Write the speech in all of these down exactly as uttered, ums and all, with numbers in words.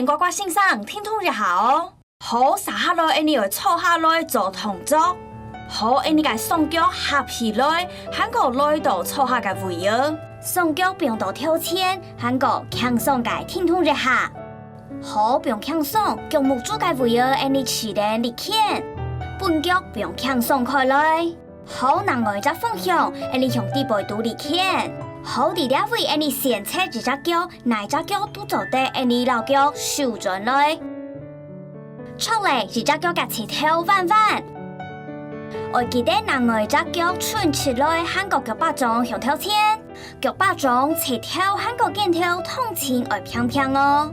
乖乖先生，停動一下哦。好，續下來，𠊎俚愛坐下來做動作。好，𠊎俚个雙腳合起來，還過來到坐下个位仔。雙腳放到頭前，還過輕鬆个停動一下。好，放輕鬆，腳目珠个位仔，𠊎俚試等力牽。本腳放輕鬆開來。 好，另外一隻方向，𠊎俚向底背肚力牽。好，在這位，𠊎俚先掣一隻腳，哪一隻腳都做得，𠊎俚摎腳收轉來。著咧，一隻腳个膝頭彎彎。愛記得另外一隻腳伸直來，還過腳巴掌向頭前，腳巴掌、膝頭還過肩頭通盡愛平平哦。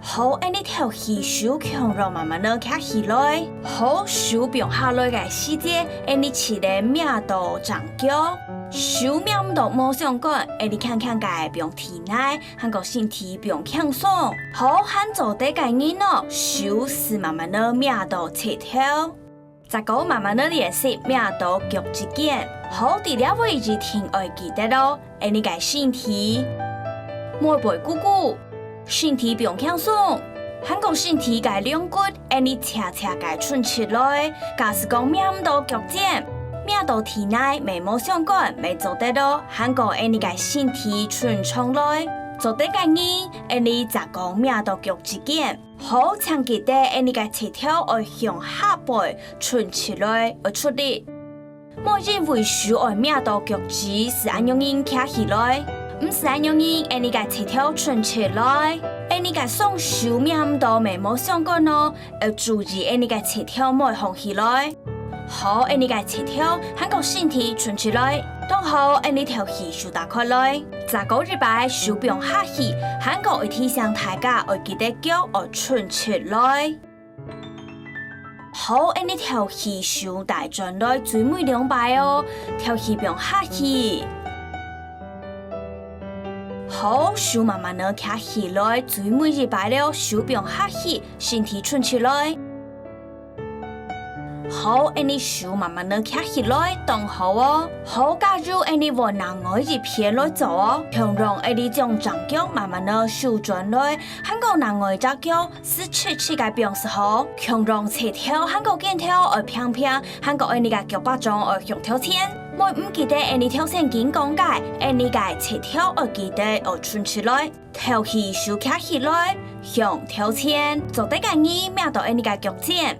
好，𠊎俚敨氣，手強弱慢慢仔擎起來。好，手放下來个時節，𠊎俚試等摸著正腳。手摸毋著無相干，𠊎俚輕輕个放地泥，還過身體放輕鬆。好，還做得个人哦，手斯慢慢仔摸著膝頭。 再過慢慢仔練習摸著腳趾間，好，在這位一定愛記得哦，𠊎俚个身體，無背痀痀，身體放輕鬆，還過身體个龍骨，𠊎俚斜斜个伸直來。假使講摸毋著腳尖，摸著地泥乜無相干，乜做得哦，還過𠊎俚个身體伸長來。做得个人，𠊎俚再過摸著腳趾間。 好，請記得𠊎俚个膝頭愛向下背伸直來，愛出力。莫因為手愛摸著腳趾斯恁樣仔擎起來，毋斯恁樣仔，𠊎俚个膝頭伸直來。𠊎俚个雙手摸毋著乜無相干哦，愛注意𠊎俚个膝頭毋會䟘起來。 好，𠊎俚个膝頭還過身體伸直來，當好，𠊎俚敨氣手打開來。再過一擺，手放下去，還過愛提醒大家愛記得腳愛伸直來。好，𠊎俚敨氣手帶轉來最尾兩擺哦，敨氣放下去。好，手慢慢仔擎起來，最尾一擺了，手放下去，身體伸直來。 好，𠊎俚手慢慢仔擎起來，當好哦。好，加油，𠊎俚換另外一片來做哦。共樣，𠊎俚將正腳慢慢仔收轉來，還過另外一隻腳斯直直个放實好。共樣，膝頭還過肩頭愛平平，還過𠊎俚个腳巴掌愛向頭前。莫毋記得𠊎俚頭先經講个，𠊎俚个膝頭愛記得愛伸直來。 敨氣手擎起來，向頭前，做得个人摸著𠊎俚个腳尖。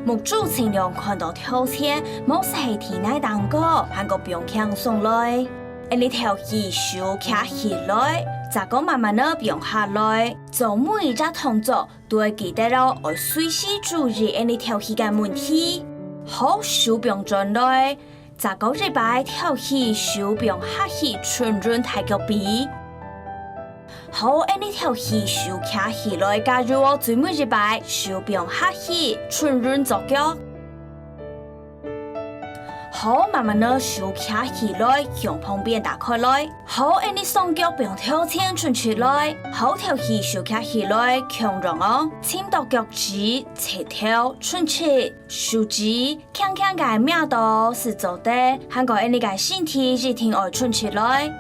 目珠盡量看著頭前，無就係地泥頂高，還過放輕鬆來。𠊎俚敨氣手擎起來，再過慢慢仔放下來，做每一隻動作都愛記得哦，愛隨時注意𠊎俚敨氣个問題。好，手放轉來， 再過一擺，敨氣手放下去，伸直大腳髀。好，𠊎俚敨氣手擎起來，加油哦！最尾一擺，手放下去，伸直左腳。好，慢慢仔手擎起來，向旁邊打開來。好，𠊎俚雙腳放頭前伸直來。好，敨氣手擎起來，共樣哦，尋著腳趾，膝頭伸直，手指 輕輕个摸著斯做得，還過𠊎俚个身體一定愛伸直來。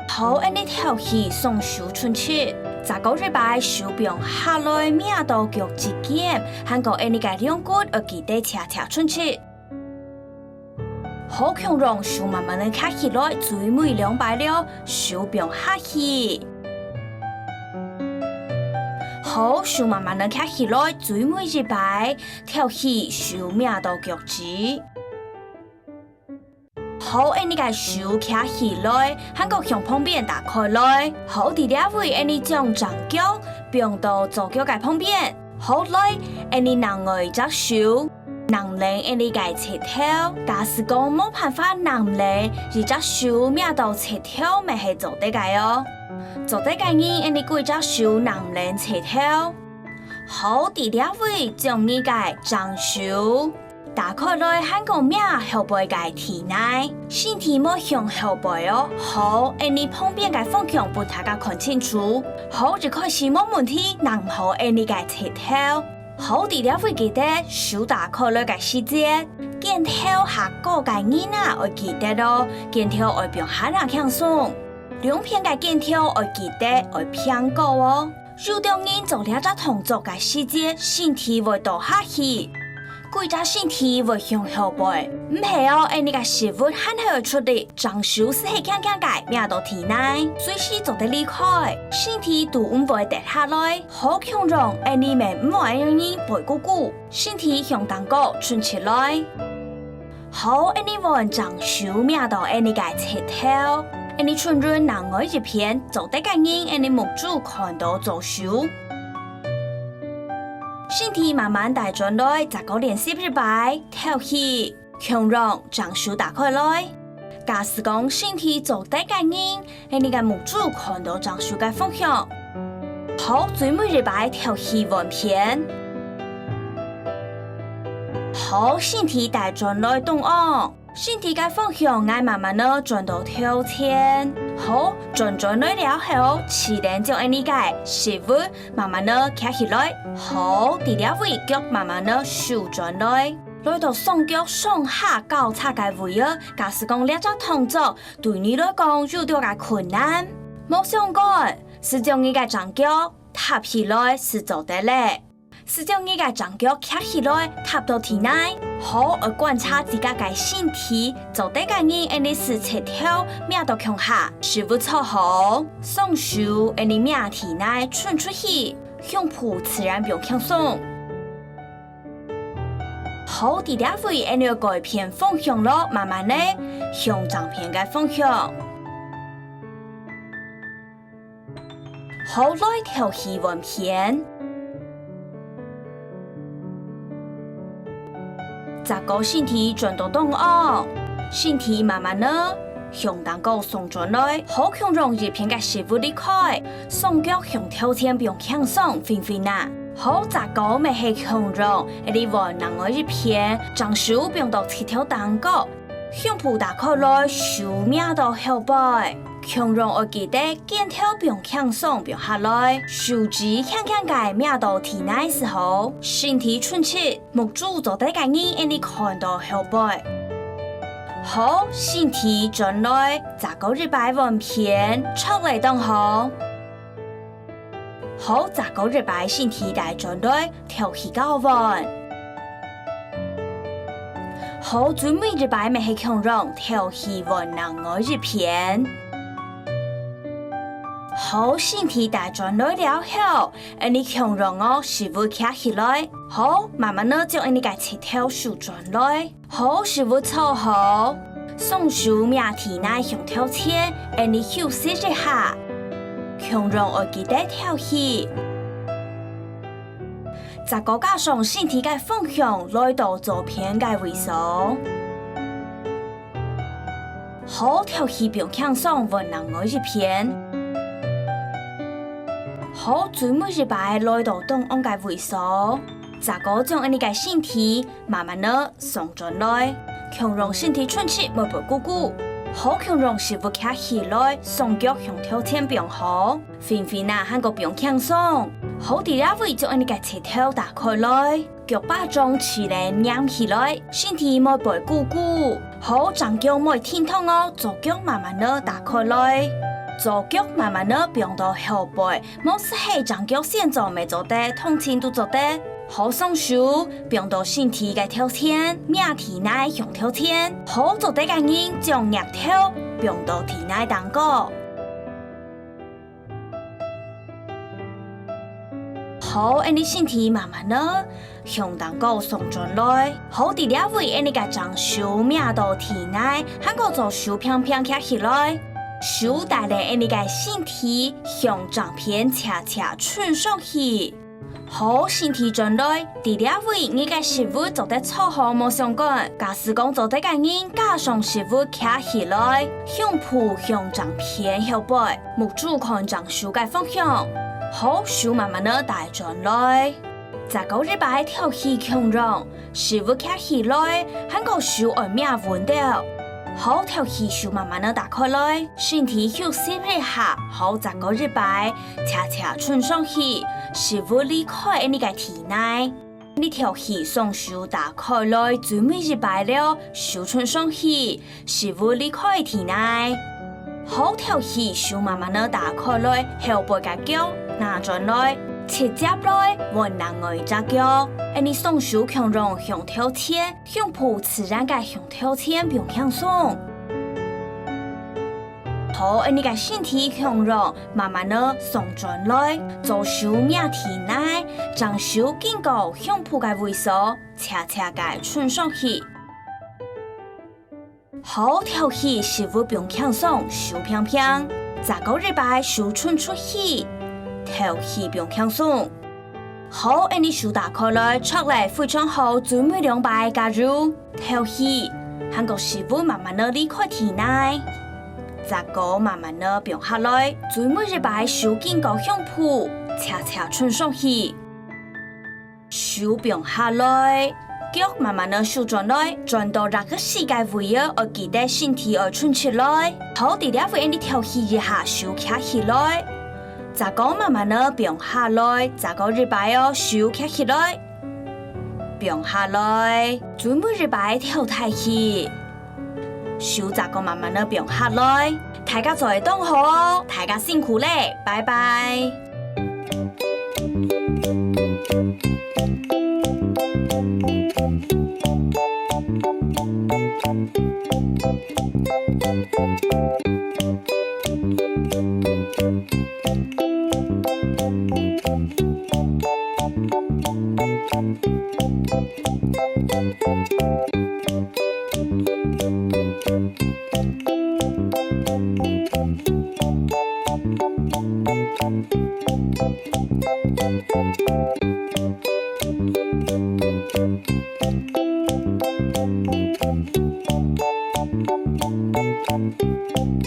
好，𠊎俚敨氣雙手伸直，再過一擺手放下來摸著腳趾尖，還過𠊎俚个龍骨愛記得斜斜伸直。好，共樣手慢慢仔擎起來，最尾兩擺了，手放下去。好，手慢慢仔擎起來，最尾一擺， 敨氣手摸著腳趾。好，𠊎俚个手擎起來，還過向旁邊打開來。好，在這位𠊎俚將正腳放到左腳个旁邊。好，來，𠊎俚另外一隻手擸等𠊎俚个膝頭。假使講無辦法擸等，一隻手摸著膝頭乜係做得个哦。做得个人，𠊎俚歸隻手擸等膝頭。 好，在這位將你个正手打開來，還過摸後背个地泥，身體莫向後背哦。好，𠊎俚旁邊个方向分大家看清楚。好，一開始無問題，擸好𠊎俚个膝頭。好，在這位記得手打開來个時節，肩頭較高个人啊，愛記得哦，肩頭愛放較輕鬆，兩片个肩頭愛記得愛平高哦。有兜人做這隻動作个時節，身體會倒下去，歸隻身體會向後背。毋係哦，𫣆俚个食物還係愛出力，正手斯係輕輕个摸到地泥，隨時做得離開，身體都毋會跌下來。好共樣，𫣆俚乜毋好恁樣背痀痀，身體向頂高伸直來。 好，𫣆俚換正手摸到𫣆俚个膝頭，𫣆俚伸勻另外一片，做得个人𫣆俚目珠看到左手。身體慢慢帶轉來，再過練習一擺，敨氣，共樣正手打開來。假使講身體做得个人， 𫣆俚个目珠看到正手个方向。好，最尾一擺敨氣換片。好，身體帶轉來中央，身體个方向𠊎慢慢仔轉到頭前。好，轉轉來了後，試等將𫣆俚个食物慢慢仔擎起來。好，在這位腳慢慢仔收轉來。來到雙腳上下交叉个位仔，假使講這隻動作 對你來講有兜个困難，無相干，斯將你个正腳踏起來斯做得了。斯將你个正腳擎起來踏到地泥，好，愛觀察自家个身體，做得个人𫣆俚斯膝頭摸到共下，屎朏坐好，雙手𫣆俚摸地泥伸出去，胸脯自然放輕鬆。 好，在這位𫣆俚改變方向囉，慢慢仔向正片个方向。好，來敨氣換片。再過身體轉到中央，身體慢慢仔向頂高送轉來，好，共樣一片个屎朏離開，雙腳向頭前放輕鬆，fin fin仔。 好，再過乜係共樣，𫣆俚換另外一片，正手放到膝頭頂高，胸脯打開來，手摸到後背。共樣愛記得肩頭放輕鬆放下來，手指輕輕个摸到地泥斯好，身體伸直，目珠做得个人𫣆俚看到後背。好，身體轉來，再過一擺換片，著了當好。 好，再過一擺身體帶轉來，敨氣交換。好，最尾一擺乜係共樣，敨氣換另外一片。好，身體帶轉來了後，𫣆俚共樣哦屎朏擎起來。好，慢慢仔將𫣆俚个膝頭收轉來。 好，屎朏坐好，雙手摸地泥向頭前，𫣆俚休息一下。共樣愛記得敨氣。再過加上身體个方向來到左片个位所。好，敨氣放輕鬆，換另外一片。好，最尾一擺來到中央个位所。再過將𫣆俚个身體 慢慢仔送轉來，共樣身體伸直，莫背痀痀。好，共樣屎朏擎起來，雙腳向頭前放好，fin fin仔還過放輕鬆。好，在這位將𫣆俚个膝頭打開來，腳巴掌自然䀴起來，身體莫背痀痀。好，正腳莫停動哦，左腳慢慢仔打開來，左腳慢慢仔放到後背，無斯係正腳先做乜做得，通盡都做得。 好，雙手放到身體个頭前，摸地泥向頭前。好，做得个人將額頭放到地泥頂高。好，𫣆俚身體慢慢仔向頂高送轉來。好，在這位𫣆俚个正手摸到地泥，還過左手平平擎起來。手帶領𫣆俚个身體向正片斜斜伸上去。 好，身體轉來，在這位你个屎朏做得坐好無相干。假使講做得个人，加上屎朏擎起來，胸脯向正片後背，目珠看正手个方向。好，手慢慢仔帶轉來。再過一擺敨氣共樣，屎朏擎起來，還過手愛摸穩兜。好，敨氣手慢慢仔打開來，身體休息一下，好，再過一擺， 斜斜伸上去，屎朏離開𫣆俚个地泥。𫣆俚敨氣，雙手打開來，最尾一擺了，手伸上去，屎朏離開地泥。好，頭起手慢慢仔打開來，後背个腳拿轉來，直接來換另外一隻腳。恁仔雙手共樣向頭前，胸脯自然个向頭前放輕鬆。好，恁仔个身體共樣慢慢仔上轉來，左手摸地泥，正手經過胸脯个位所，斜斜个伸上去。 好，頭起屎朏放輕鬆，手平平，再過一擺手伸出去，頭起放輕鬆。好，恁仔手打開來，著了非常好，最尾兩擺加油，頭起，還過屎朏慢慢仔離開地泥，再過慢慢仔放下來，最尾一擺手經過胸脯，斜斜伸上去。 手放下來，腳慢慢仔收轉來，轉到這个屎个位仔，愛記得身體愛伸直來。好，在這位恁仔頭起一下，手擎起來，再過慢慢仔放下來，再過一擺哦，手擎起來，放下來，最尾一擺頭抬起。 手再過慢慢仔放下來。大家做得當好哦，大家辛苦咧，拜拜。